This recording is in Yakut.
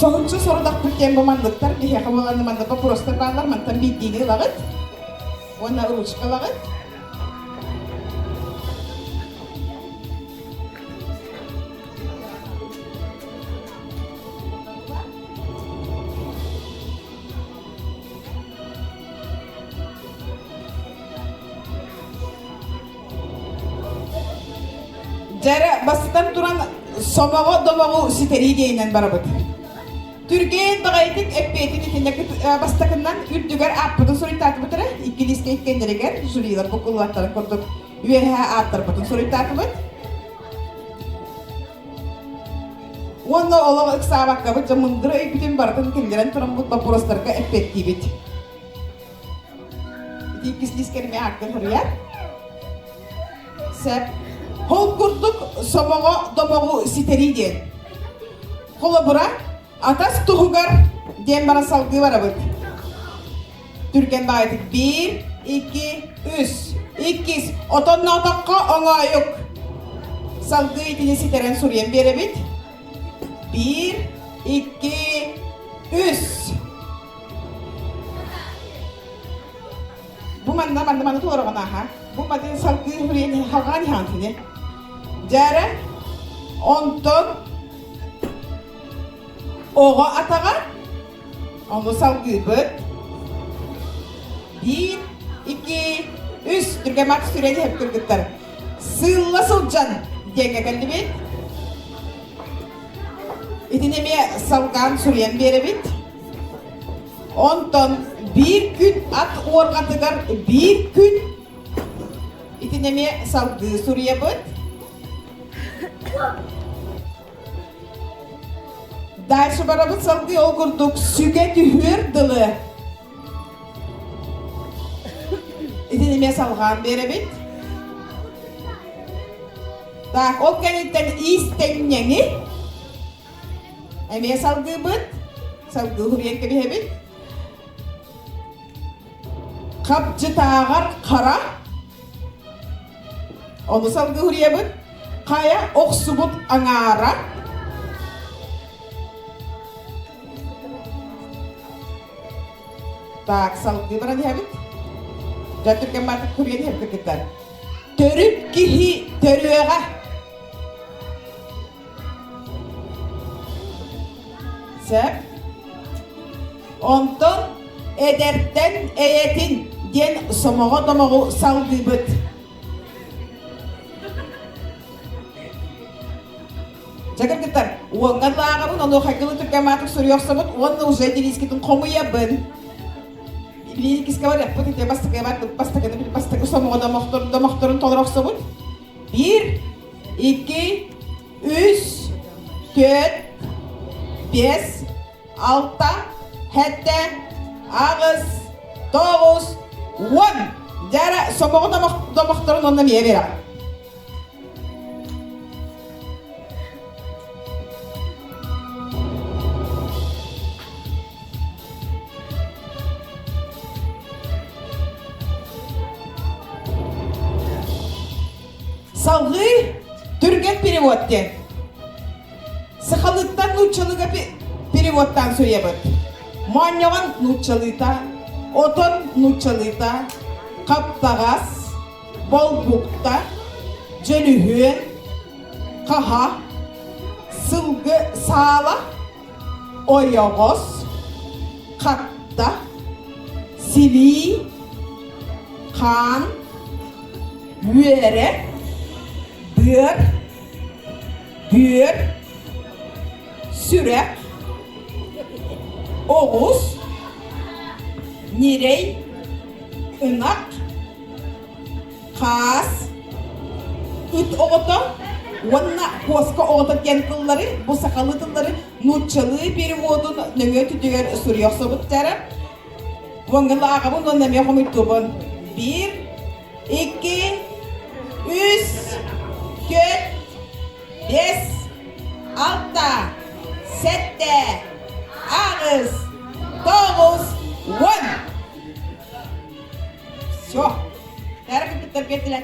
Соһуччу сорудахпыт диэн бу манныктар биһиэхэ буолан маннык боппуруостар бааллар мантан биирдиини ылаҕыт уонна ручка ылаҕыт. Дьэрэ, бастатан туран сомоҕо домоҕу ситэрии диэнинэн барабыт. Түргэн баҕайытык эппиэтин итиннэ бастакыннан үрдүгэр ааппытын суруйтаатыбыт эрэ, иккилиискэ иккиэннэригэр жюрилар буккуллубаттарын курдук үөһээ ааттарбытын суруйтаатыбыт. Уонна олох ыксаабаккабыт дьэ мындыр өйбүтүн барытын киллэрэн тураммыт боппуруостарга эппиэттиибит. Ити иккис лиискэ эмиэ ааккын суруйар. Сөп. Ол курдук сомоҕо домоҕу ситэрии диэн. Холобура, атас туһугар диэн баран салгыы барабыт. Түргэн баҕайытык биир, икки, үс. Иккис, отонноотоххо оҥоойук. Салгыы итини ситэрэн суруйан биэрэбит. Биир, икки, үс. Бу манна манна манна туораҕын аха. Бу матын салгыы суруйан халҕаан иһэҕин кини. Дьээрэ, онтон оҕо атаҕа Ону салгыыбыт. Биир, икки, үс. Түргэн Макс сүрэн иһэр кыргыттар. Сыылла сылдьан диэҥҥэ кэллибит. Итини эмиэ салгаан суруйан биэрэбит. Онтон биир күн ат уорҕатыгар биир күн итини эмиэ салгыы суруйабыт. Дальше барабыт салгыы ол курдук сүгэ түһүөр дылы. Итини эмиэ салҕаан биэрэбит. Так, ол кэнниттэн иистэнньэҥи эмиэ салгыыбыт. Салгыы суруйан кэбиһэбит. Хапчытааҕар хара Ону салгыы суруйабыт. Хайа охсубут аҥаара. Так, салгыы баран иһэбит. Дьэ, түргэн баатык суруйан иһэбит кыргыттар. Төрүт киһи төрүөҕэ. Сөп. Онтон эдэртэн эйэтин диэн сомоҕо домоҕу салгыыбыт. Дьэ кыргыттар, уоҥҥа лааҕабын, онуохайгылы түргэн суруйа охсобут уонна уже делискитин хомуйабын. Билиикискэ барыахпыт, ити бастакы бастакыны бастакы сомоҕо домохторун толоро охсобут. Биир, икки, үс, түөрт, биэс, алта, сэттэ, аҕыс, тоҕус, уон. Дьэ сомоҕо домохторун уонна миэ биэрэҕин. Салгыы түргэн перевод диэн. Сахалыттан нууччалыыга переводтаан суруйабыт. Моонньоҕон нууччалыыта, отон нууччалыыта, хаптаҕас, болбукта, дьөлүһүөн, хаһа, сылгы саала, ойоҕос, хатта, силии, хаан, үөрэ, быар, бүөр, сүрэх, оҕус, ньирэй, ынах, хаас, ыт оҕото уонна куоска оҕото диэн тыллары, бу сахалыы тыллары нууччалыы переводун нөҥүө түтүгэр суруйа охсубуттара. Уоҥҥалааҕабын уонна эмиэ хомуйтуубун. Биир, икки, үс, түөрт, биэс, алта, сэттэ, аҕыс, тоҕус, уон. Все. Бәрі кыргыттар бердилер.